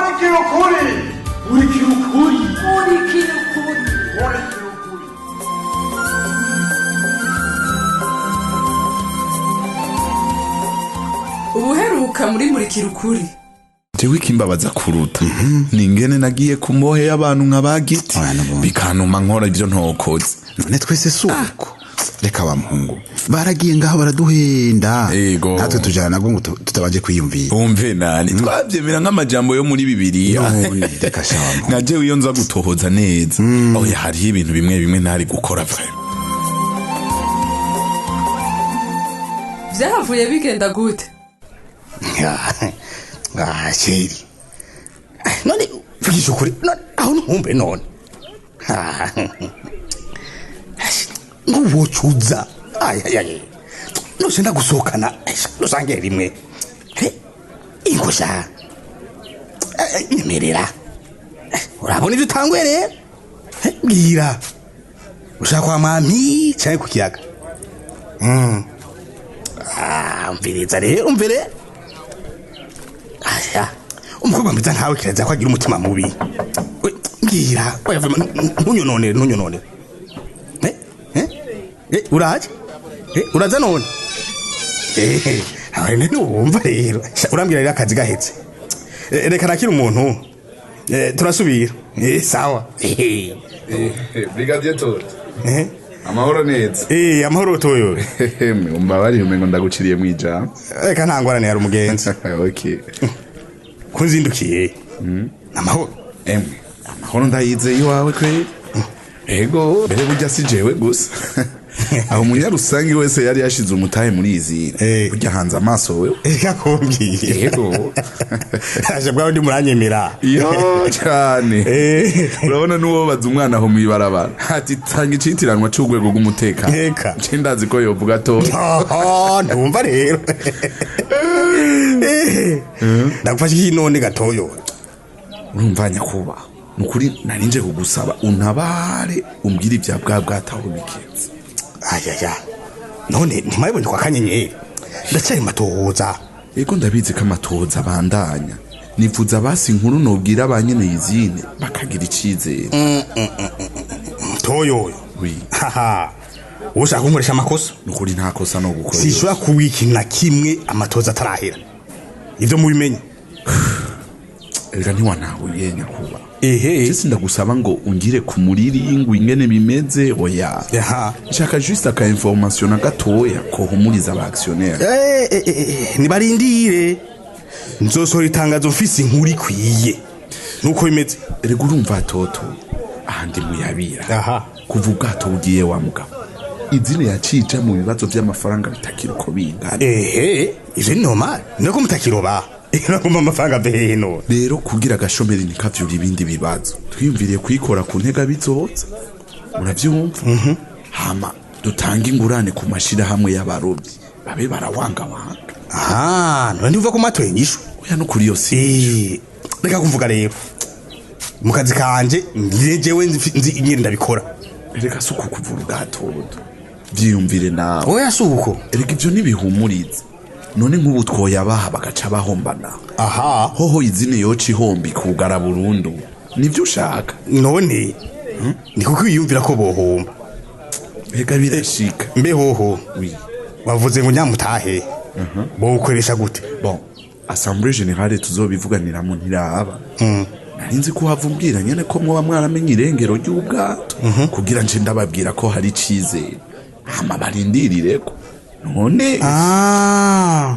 Murikira ukuri. Murikira ukuri. Murikira ukuri. Murikira ukuri. Ubuheruka muri Murikira ukuri. Jewe ikimbabaza kuruta ni ingene nagiye ku mbohe y'abantu nka ba Giti, Oya, n'ubundi. bikantuma nkora ivyo ntokoze. None twese si uko? Reka wa muhungu, baragiye ngaho baraduhenda. Yego. Natwe tujana nabwo ngo tutabanje kwiyumvira. Umve nani, twavyemera nk'amajambo yo muri Bibiliya. None, reka sha wa muhungu. Nka jewe iyo nza gutohoza neza, oya, hariho ibintu bimwe bimwe ntari gukora vraiment. Vyahavuye bigenda gute? Ah, chéri. None vugisha ukuri, none aho ntumbe none. Ah, nguwocuza. Ay ay ay. Nose ndagusohokana, nusange rimwe. He, ingosha. Nyemerera. Urabona ibyo utanguye rero? He, mbwira. Ushaka kwa mami canke ku kiyaga? Ah, umviriza rero, umvire. Aya, umukobwa mwiza nkawe kireza ko agira umutima mubi. We, mbwira, oya vuma, ntunyononere, ntunyononere. Eh? Eh? Eh, uraje? Eh, uraza none? Eh, aho ne wumva rero. Sha, urambwira rero akazi gahetse. Eh, reka nakira umuntu. Eh, turasubira. Eh, sawa. Eh. Brigadier Toto. Eh. Amahoro neza. Eh, amahoro toyo. Emwe, umbabarire, umengo ndaguciriye mwijambo. Reka nta ngorane, yari umugenzi. Okay. Kunzindukiye. Amahoro. Emwe, amahoro ndayizeye iwawe kweli. Ego, mbere burya si jewe gusa. Aho umunyarusangi wese yari yashize umutahe muri izi. Eh. Burya hanze amaso wewe. Reka kumbwira. Ego. Aje bwawe ndi muranyemera. Yo cyane. Eh. Urabona n'uwo baza umwana aho mw'ibarabara, ati tanga icitiranwa c'urwego rw'umutekano. Eka. Nce ndazi ko yovuga to. Oho, ndumva rero. Eh, ndagufasha iki none gatoyo? Urumva nyakuba, nukuri narinje kugusaba untabare, umbwire ibya bwa bwataho bigenze. Ayaya, none ntimwabibonye kwa Kanyenyeri? Ndacyari matohoza. Ego, ndabizi ko amatohoza abandanya. Nifuza basi inkuru nobwira ba nyene izine bakagira icizere. Toyoyo. Oui. Haha, ushaka kunkoresha amakosa? Nukuri nta kosa no gukora. Sinshobora kubika ikintu na kimwe amatohoza atarahera, ivyo mubimenye. Erega ntiwanahuye nyakuba. Ehe. Jesi ndagusaba ngo ungire ku muriri ngo ingene bimeze, oya. Aha. Nshaka juste aka information na gatoya kohumuriza aba actionnaire. Eh, eh, eh, eh, nibarindire, nzosohora itangazo mfise inkuru ikwiye, nuko bimeze. Erega urumva Toto, ahandi muyabira. Aha. Kuva ubwato bugiye wa mugabo, izina yacija mu bibazo vy'amafaranga bitakira uko bingana. Ehe, ivyo ni normal, niko mutakiroba nagomba amafaranga ave hehe none? Rero kugira agashomeri ntikavyura ibindi bibazo, twiyumviriye kuyikora ku ntega bizoza, muravyumva, hama dutange ingurane ku mashirahamwe y'abarovyi babe barawangawanga. Aha, none ntiuva ko matoye inyishu? Oya, no kuri iyo si. Eh, reka kumvuga rero, mu kazi kanje ngiye jewe nzi ingene ndabikora. Reka si uku kuvura ubwatoto, vyiyumvire nawe. Oya, si uko. Erega ivyo ntibihumuriza. None nk'ubu twoyabaha bagaca bahombana? Aha. Hoho izina yoca ihomba ikugara burundu, nivyo ushaka? None ni kuko wiyumvira ko bohomba? Reka birashika. Mbe hoho, Oui. wavuze ngo nyamutahe bowukoresha gute? Bon, assemblée générale tuzobivuganiramo ntiraba. Nari nzi ko uhava umbwira nyene ko mwoba mwaramenye irengero ry'ubwato, kugira nje ndababwira ko hari icizere, hama barindirireko none. Ah,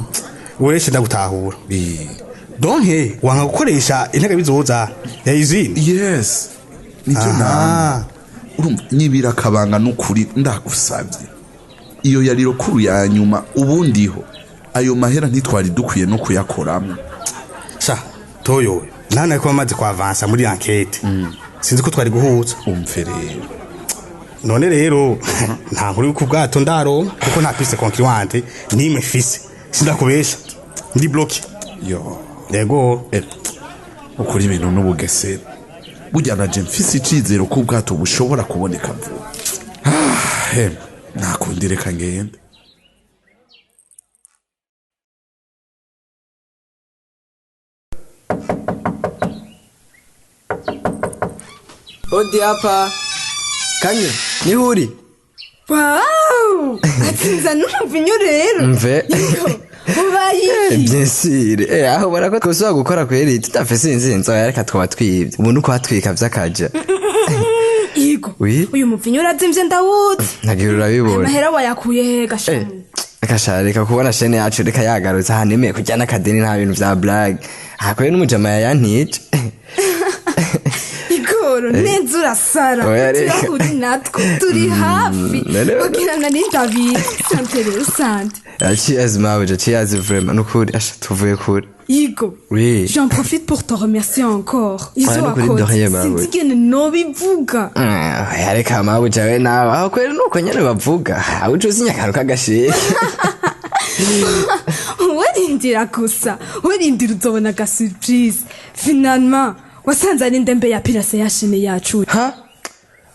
ureshe ndagutahura. Eh, donc wanga gukoresha intega bizoza ya izindi? Yes, nivyo. Aha. Nama urumva nyibira akabanga, n'ukuri ndagusavye. Iyo yari rokuru ya nyuma, ubundiho ayo mahera ntitwari dukwiye no kuyakoramo. Sha toyo, nana ko bamaze kwavansa muri enquête, sinzi ko twari guhuza. Umve rero. None rero nta nkuru ku bwato ndaronka, kuko nta piste concluante nimwe mfise. Sindakubesha, ndi bloqué. Yo. Yego. Ukuri ibintu n'ubugesera, burya naje mfise icizero ko ubwato bushobora kuboneka vuba. Ah, hem, nakundi reka ngende. Odi hapa. Kanye, niho uri? Wow! Atsinza n'umuvinyu rero. Mve. Ubaye iki? Bien sûr. Aho ubona ko twosubira gukora kweri tutafise inzinzi oya reka twaba twibye. Ubu ni ukwatwika vy'akaja. Yego. Oui. Uyu muvinyu urazimvye ndawuzi. Ntagira urabibona. Amahera wayakuye he gashamu? Reka sha reka kubona shene yacu reka yagarutse aha nemeye kurya n'akadeni nta bintu vya blague. Aha kweri n'umujama yayantije. Igoro neza urasara. Oya, reka. Turahuri natwo turi hafi. none- Kugira na n'indabi. Sante rero sante. Cheers mabuja, cheers vraiment. Nukuri asha tuvuye kure. Yigo. Oui. J'en profite pour te remercier encore. Izo Oya, nukuri de wakoze. rien, mabuja. Sinzi ingene nobivuga. Oya reka mabuja we nawe. Aho kweri nuko nyene bavuga. Aho uca usinya akantu k'agasheke. Werindira gusa. Werindira uzobona aga surprise. Finalement, wasanze ari ndembe ya pirase ya shene yacu. Ha?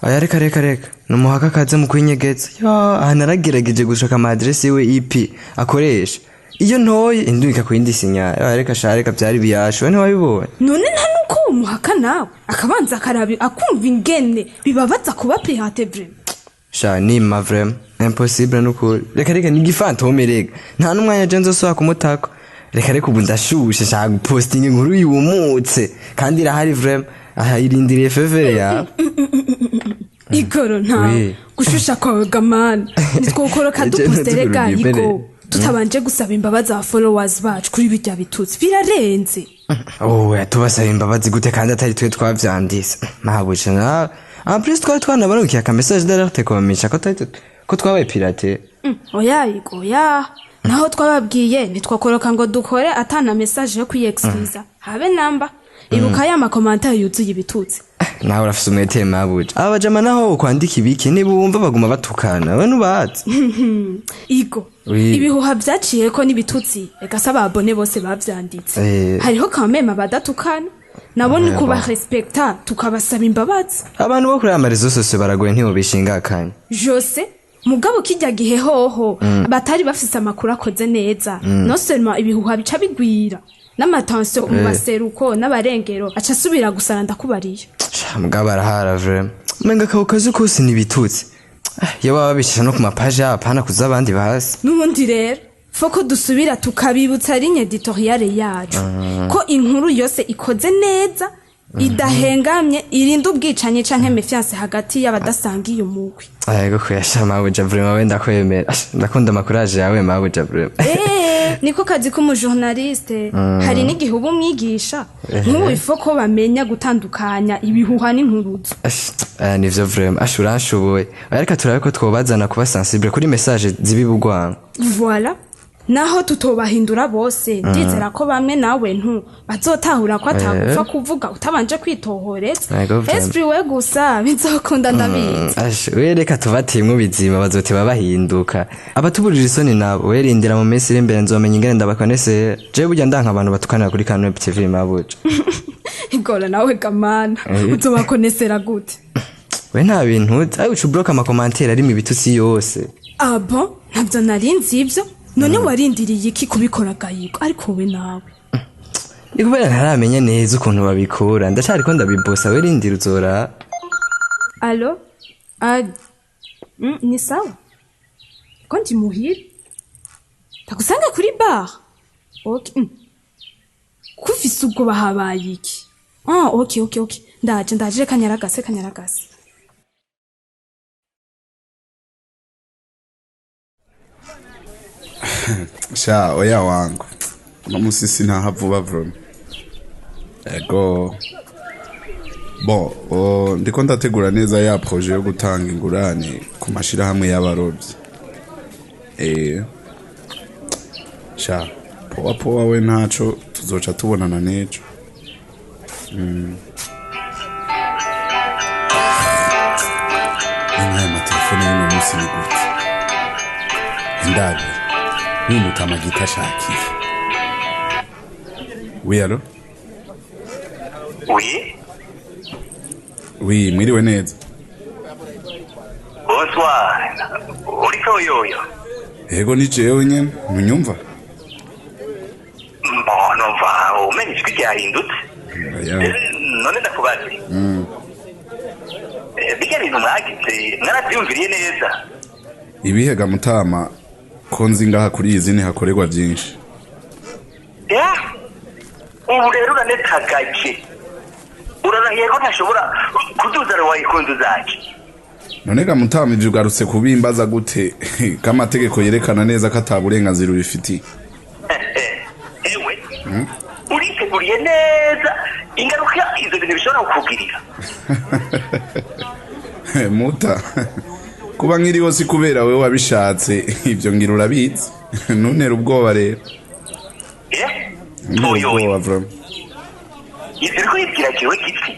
Oya reka reka reka. Numuhaka akaze mu kwinyegeza. Yo, aha naragerageje gushaka ama adresse yiwe IP akoresha. Iyo ntoye indubika ku yindi sinyari. Oya reka sha reka byari biyashu. We ntiwabibonye. None nta nuko umuhaka nawe akabanza akarabi akumva ingene bibabaza kuba pirate vraiment. Sha nima vraiment. Impossible nukuri. Reka reka ni igifantome rega. Nta n'umwanya je nzosubira kumutako. Reka reka ubu ndashushe shaka gupostinga inkuru yumutse. Kandi irahari vraiment. Aha irindiriye fevere yawe. Igoro ntawe Oui. gushusha kwawe gamana nitwokoroka Ije dupostere ga ntuzigure Igo ubibere. tutabanje gusaba imbabazi aba followers bacu kuri birya bitutsi birarenze. Oh, tubasaba imbabazi gute kandi atari twe twavyanditse. Mabuja nawe. En plus twari twanabarukiye aka message d'alerte kubamenyesha ko atari twe ko twabaye pirate. Oya Igo oya naho twababwiye ntitwokoroka ngo dukore atana message yo kwiyexcusa habe namba ibuka ya makomanta yuzuye ibitutsi. Nawe urafise umwete mabuja. Aba bajama naho ukwandika ibiki nibumva baguma batukana. We nubazi. Igo Oui. ibihuha vyaciyeko n'ibitutsi reka se ababone bose bavyanditse. Hariho kameme abadatukana nabo ni kubarespekta tukabasaba imbabazi. Abantu bo kuri aya marezo sose baragoye ntibobishingakanya. Jose mugabo kijya gihe hoho batari bafise amakuru akoze neza no seulement ibihuha bica bigwira n'amatension mu baseruko n'abarengero aca asubira gusara ndakubariye. Sha mugabo arahara vraiment. Umenga ako kazi kose ni ibitutsi. Iyo baba babicisha no ku mapaje yabo apana kuza abandi bazi. N'ubundi rero foko dusubira tukabibutsa ligne editoriale yacu ko inkuru yose ikoze neza idahengamye irinda ubwicanyi canke méfiance hagati y'abadasangiye umugwi. Ego kuyasha mabuja vraiment we ndakwemera. Asha, ndakunda amakuraje yawe mabuja vraiment. Niko kazi k'umujournaliste hari n'igihe uba umwigisha nk'ubu ifo ko bamenya gutandukanya ibihuha n'inkuruzo. Asha, aya nivyo vraiment. Asha uranshoboye. Oya reka turabe ko twobazana kuba sensible kuri message zibibugwango. Voilà naho tutobahindura bose ndizera ko bamwe nawe ntu bazotahura ko atagupfa kuvuga utabanje kwitohoreza. Ego, vraiment. Esprit we gusa bizokunda ndabizi. Asha, we reka tubatemwe bizima bazoteba bahinduka. Abatuburira isoni nabo we rindira mu minsi iri imbere nzomenya ingene ndabakonesera. Jewe burya ndanka abantu batukanira kuri Kano TV mabuja. Igora nawe gamana uzobakonesera gute? We nta bintu uzi. Ayo uca ubloka amakomantere arimo ibitutsi yose. Ah bon ntabyo nari nzi ibyo none warindiriye iki kubikora gayigo ariko we nawe. Ni kubera ntaramenya neza ukuntu babikura. Ndacariko ndabibosa we rindira uzora. Allo? Ah, ni sawa? Ko ndi muhira? Ndagusange kuri bar? Ok. Ko ufise ubwoba habaye iki? Ah, ok, ok, ok. Ndaje, ndaje reka nyaragase, kanyaragase. Sha oya wangu. Uno musi sintaha vuba vraiment. Ego. Bon, ndiko ndategura neza ya projet yo gutanga ingurane ku mashirahamwe y'abarovyi. Sha, powa powa we ntaco tuzoca tubonana n'ejo. Nk'aya matelefone y'uno musi ni gute? Ndabe. N'umutama gita ashakiye. Oui, allo? Oui, Oui, mwiriwe neza. bonsoir. Uriko yoyo? Ego ni jewe nyene, munyumva? Bon, numva umenya ijwi ryahindutse. Oya. None ndakubaze. Bijya bintu mwagize mwarabyumviriye neza? Ibihega mutama, ko nzi ngaha kuri iyi zine hakorerwa byinshi. Ubu rero uranetagaje, urarahiye ko ntashobora kuduza ruwaye ku nzu zanje. None ga mutama, ivyo ugarutse kubimbaza gute ko amategeko yerekana neza ko ata burenganzira ubifitiye? Ewe, uriteguriye neza ingaruka ivyo bintu bishobora kukugirira? Muta, kuba nkiriho si kubera wewe wabishatse, ivyo ngira urabizi. Ntuntera ubwoba rero. Ntuntera Oyo, ubwoba vraiment. Ivyo uriko wibwira jewe giti?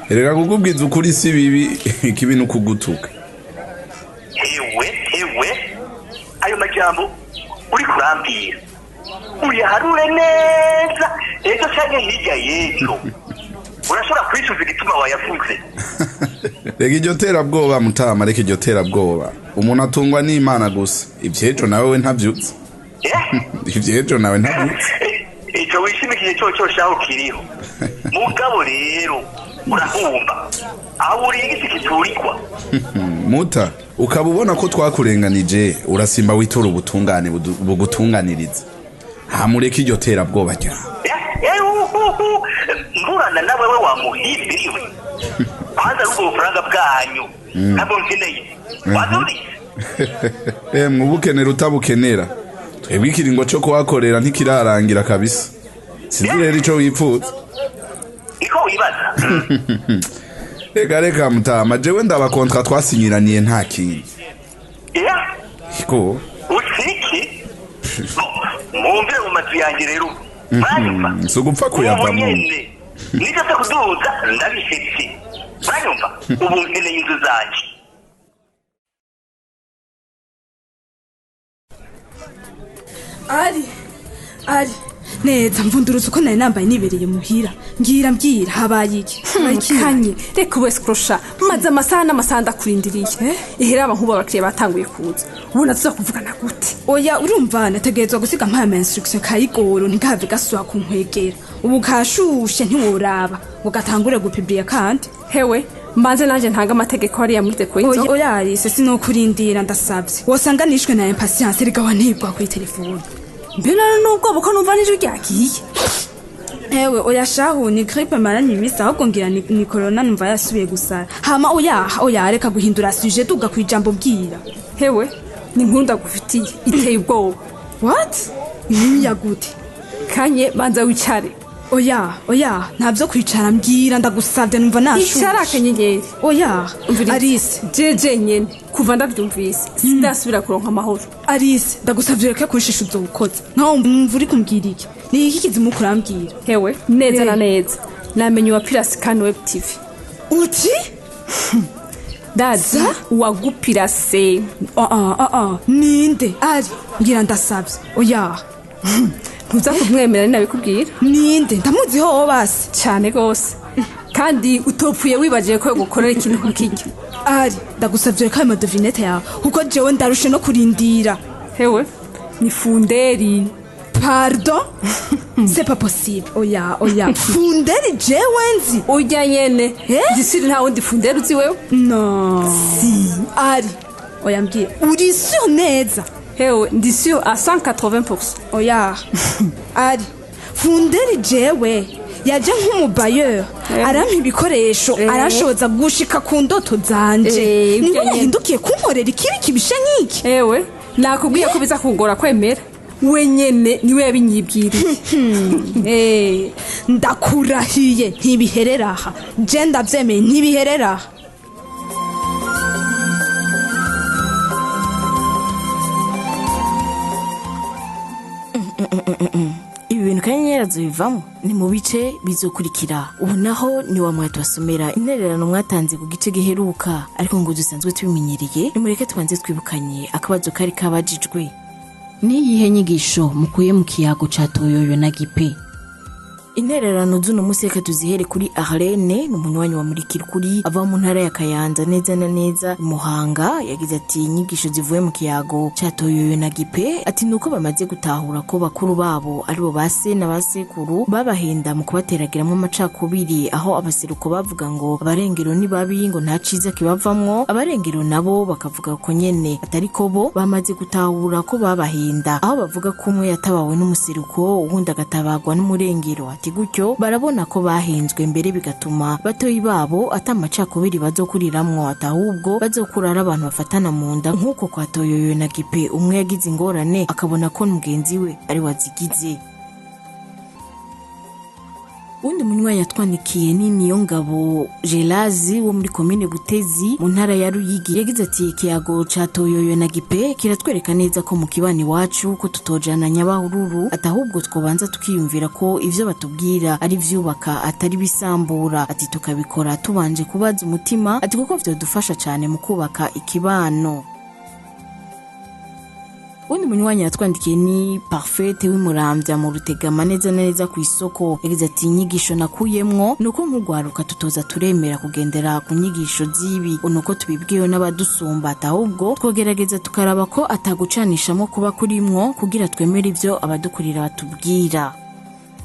Erega kukubwiza ukuri si bibi, ikibi ni ukugutuka. Ewe ewe, ayo majambo uriko urambwira uyaharure neza, ejo canke hirya y'ejo urashobora kwicuza igituma wayavuze. Reka iryo terabwoba mutama, reka iryo terabwoba. Umuntu atungwa n'Imana gusa, ivyejo nawe we ntavyutse. Ivyejo nawe ntavyutse. Ico wishimikiye coco shaho kiriho, mugabo rero urahumba aho uriye igiti kiturikwa. Muta, ukaba ubona ko twakurenganije, urasimba witura ubutungane bugutunganiriza, hamureka iryo terabwoba ryawe. Uhuhu, mburana nawe we wamuhimbiriwe kwanza n'ubwo bufaranga bwanyu ntabwo nkeneye, wabyumvise? Emwe, ubukenera utabukenera, twebwe ikiringo co kuhakorera ntikirarangira kabisa. Sinzi rero ico wipfuza. Niko wibaza? Reka reka mutama, jewe ndaba contrat twasinyiraniye, nta kindi. Ko Utiki mumvire mu mazu yanjye rero, muranyumva? Si ugupfa Ubu kuyavamo. nyene nibyo se kuduza ndabishitse, muranyumva? Ubu nkeneye inzu zanje. Ari ari neza, mvundurutse uko nari nambaye nibereye muhira. Mbwira, mbwira, habaye iki? Habaye iki? Kanye, reka ubu escrocha, maze amasaha n'amasaha ndakurindiriye. Ihera aba nkubu abakiriya batanguye kuza, ubona tuza kuvugana gute? Oya, urumva nategerezwa gusiga mpaye ama instruction kayigoro ntikave gasubira kunkwegera. Ubu kashushe ntiworaba ngo gatangure gupibliya kandi. Hewe, mbanze nanje ntanga amategeko hariya muri deko y'inzu. Oya oya Alice, sinokurindira, ndasabye. Wosanga nishwe na impatience, rigawa ntibwa kuri telefone. Mbe none n'ubwoba ko numva n'ijwi ryagiye? Ewe, oya shahu, ni grippe maranye iminsi, ahubwo ngira ni corona, numva yasubiye gusara. Hama oya oya, reka guhindura sujet, tuga kwijambo, bwira. Hewe, ni inkuru ndagufitiye iteye ubwoba. What? Inkuru ya gute? Kanye, banza wicare. Oya oya, ntabyo kwicara, mbwira ndagusabye, numva nashushe. Icara akanyenyeri. Oya. Umviriza. Alice. Jeje nyene kuva ndavyumvise sindasubira kuronka amahoro. Alice, ndagusabye ureke kunshisha uzobukoze. Nkaho mwumva uri kumbwira iki? Ni iki kizimu kurambwira? Hewe, neza na Eh. neza namenye uwa pirasi kan web tv. Uti? Ndazi uwagupirase. Ah ah ah ah, ninde? Ari, mbwira ndasabye. Oya. Ntuza kumwemera ninabikubwira. Ninde? Ndamuzi ho basi. Cyane rwose, kandi utopfuye wibagiye ko gukorera ikintu nk'ikiryo. Ari, ndagusabye reka ayo madevinette yawe, kuko jewe ndarushe no kurindira. Hewe, ni Funderi. Pardon? C'est pas possible. Oya oya, Funderi jewe nzi? Urya nyene. Eh? Gisiri, nta wundi Funderi uzi wewe? No. Si. Ari, oya mbwira. Uri sûr neza? Hewe, ndi sûr à 180%. Oya. Ari, Funderi jewe yaje nk'umubayeur arampa ibikoresho, aranshoboza gushika ku ndoto zanje. Eh, niwe urya nyene. yahindukiye kunkorera ikibi kibishe nk'iki? Ewe, nakubwiye ko biza kungora kwemera, we nyene niwe yabinyibwiriye. Eh, ndakurahiye ntibiherera aha, je ndavyemeye, ntibiherera aha. Ibi bintu Kanyenyeri azobivamo ni mu bice bizokurikira. Ubu naho ni wa mwatubasomera intererano mwatanze ku gice giheruka, ariko ngo dusanzwe tubimenyereye, nimureke tubanze twibukanye akabazo kari kabajijwe. Niyihe nyigisho mukuye mu kiyago ca Toyoyo na Gipe? Intererano z'uno munsi reka tuzihere kuri Arlene, ni umunywanyi wa Murikira Ukuri ava mu ntara ya Kayanza, neza na neza Muhanga. Yagize ati inyigisho zivuye mu kiyago ca Toyoyo na Gipe, ati nuko bamaze gutahura ko bakuru babo aribo base na basekuru babahenda mu kubateragiramwo amacakubiri, aho abaseruko bavuga ngo abarengero ni babi, ngo nta ciza kibavamwo, abarengero nabo bakavuga ko nyene atari ko bo bamaze gutahura ko babahenda, aho bavuga ko umwe yatabawe n'umuseruko uwundi agatabagwa n'umurengero. Ati gutyo barabona ko bahenzwe mbere bigatuma batoyi babo ata amacakubiri bazokuriramwo, ati ahubwo bazokura ari abantu bafatana mu nda nk'uko kwa Toyoyo na Gipe, umwe yagize ingorane akabona ko mugenzi we ari wazigize. Uwundi munywanyi yatwandikiye ni Niyongabo Gelazi wo muri komine Butezi mu ntara ya Ruyigi. Yagize ati ikiyago ca Toyoyo na Gipe kiratwereka neza ko mu kibani iwacu ko tutojana nyabahururu, ati ahubwo twobanza tukiyumvira ko ivyo batubwira ari vyubaka atari bisambura, ati tukabikora tubanje kubaza umutima, ati kuko vyodufasha cane mu kubaka ikibano. Uwundi munywanyi yatwandikiye ni Parfaite w'Imuramvya mu Rutegama, neza na neza ku isoko. Yagize ati inyigisho nakuyemwo nuko nk'urwaruka tutoza turemera kugendera ku nyigisho z'ibi, nuko tubibwiwe n'abadusumba, ati ahubwo twogerageza tukaraba ko atagucanishamo kuba kurimwo kugira twemere ivyo abadukurira batubwira.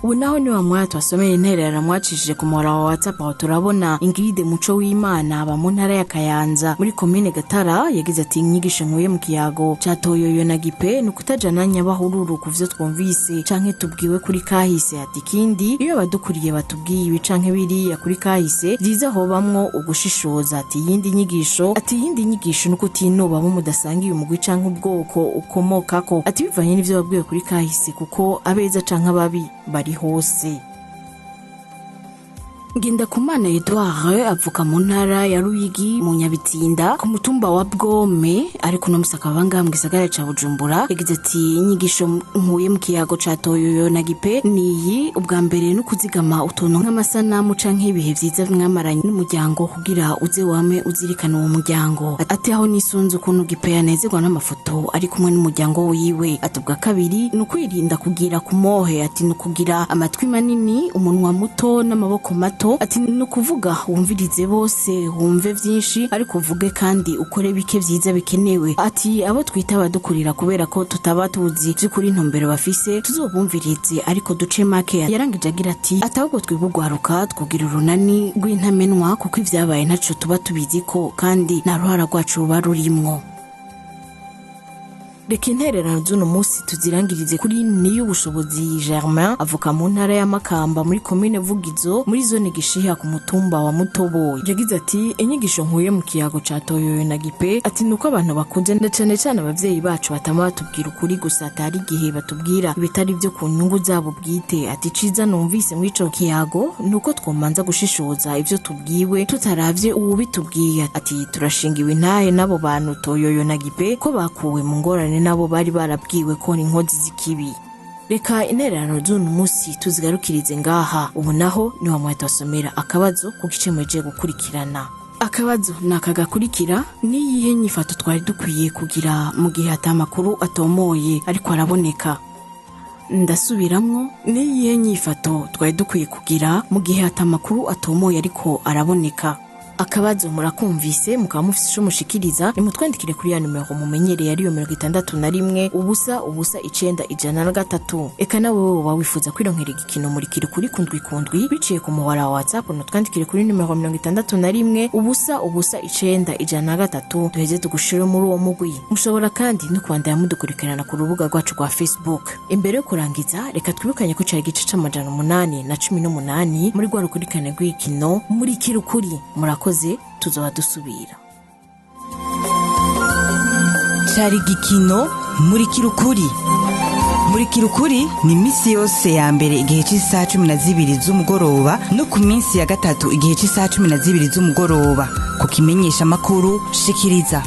Ubu naho ni wa mwanya twasomeye intererano mwacishije ku muhora wa WhatsApp, aho turabona Ingrid Muco w'Imana aba mu ntara ya Kayanza muri komine Gatara. Yagize ati inyigisho nkuye mu kiyago ca Toyoyo na Gipe ni ukutajana nyabahururu ku vyo twumvise canke tubwiwe kuri kahise, ati ikindi iyo abadukuriye batubwiye ibi canke biriya kuri kahise vyiza hobamwo ugushishoza, ati iyindi nyigisho, ati iyindi nyigisho ni ukutinuba abo mudasangiye umugwi canke ubwoko ukomokako, ati bivanye n'ivyo babwiwe kuri kahise kuko abeza canke ababi bari hose. Ngendakumana Edouard avuka mu ntara ya Ruyigi mu Nyabitsinda ku mutumba wa Bwome, ariko uno musi akaba ngaha mu gisagara ca Bujumbura. Yagize ati inyigisho nkuye mu kiyago ca Toyoyo na Gipe niyi: ubwa mbere no kuzigama utuntu nk'amasanamu canke ibihe vyiza mwamaranye n'umuryango kugira uze wame uzirikana uwo muryango, ati aho nisunze ukuntu Gipe yanezerwa n'amafoto ari kumwe n'umuryango wiwe. Ati ubwa kabiri ni ukwirinda kugira ku mohe, ati ni ukugira amatwi manini, umunwa muto n'amaboko mato, ati ni ukuvuga wumvirize bose wumve vyinshi ariko uvuge kandi ukore bike vyiza bikenewe, ati abo twita abadukurira kubera ko tutaba tuzi vy'ukuri intumbero bafise tuzobumvirize ariko duce make. Yarangije agira ati ahubwo twebwe urwaruka twugira urunani rw'intamenwa kuko ivyabaye ntaco tuba tubizi ko kandi nta ruhara rwacu ruba rurimwo. Reka intererano z'uno munsi tuzirangirize kuri Niyubushobozi Germain avuka mu ntara ya Makamba muri komine Vugizo muri zone Gishiha ku mutumba wa Mutobo. Yagize ati inyigisho nkuye mu kiyago ca Toyoyo na Gipe, ati nuko abantu bakunze na cane cane abavyeyi bacu batama batubwira ukuri gusa, atari igihe batubwira ibitari vyo ku nyungu zabo bwite, ati ciza numvise muri ico kiyago nuko twomanza gushishoza ivyo tubwiwe tutaravye uwubitubwiye, ati turashingiwe intahe n'abo bantu Toyoyo na Gipe ko bakuwe mu ngorane nabo bari barabwiwe ko ni inkozi z'ikibi. Reka intererano z'uno munsi tuzigarukirize ngaha. Ubu naho ni wa mwanya twasomera akabazo ku gice muhejeje gukurikirana. Akabazo ni aka gakurikira: niyihe nyifato twari dukwiye kugira mu gihe ata makuru atomoye ariko araboneka? Ndasubiramwo, niyihe nyifato twari dukwiye kugira mu gihe ata makuru atomoye ariko araboneka? Akabazo murakumvise, mukaba mufise ico mushikiriza, nimutwandikire kuri ya numero mumenyereye ariyo 61 0 0 9 103. Eka nawe woba wifuza kwironkera igikino Murikira Ukuri kundwi kundwi biciye ku muhora wa WhatsApp, nutwandikire kuri numero 61 0 0 9 103 duheze tugushire muri uwo mugwi. Mushobora kandi no kubandanya mudukurikirana ku rubuga rwacu rwa Facebook. Imbere yo kurangiza, reka twibukanye ko cari igice c'818 muri rwa rukurikirane rw'ikino Murikira Ukuri. Murakoze, tuzoba dusubira. Cari igikino Murikira Ukuri. Murikira Ukuri ni misi yose ya mbere igihe c'isaha 12 z'umugoroba no ku minsi ya gatatu igihe c'isaha 12 z'umugoroba ku kimenyesha makuru Shikiriza.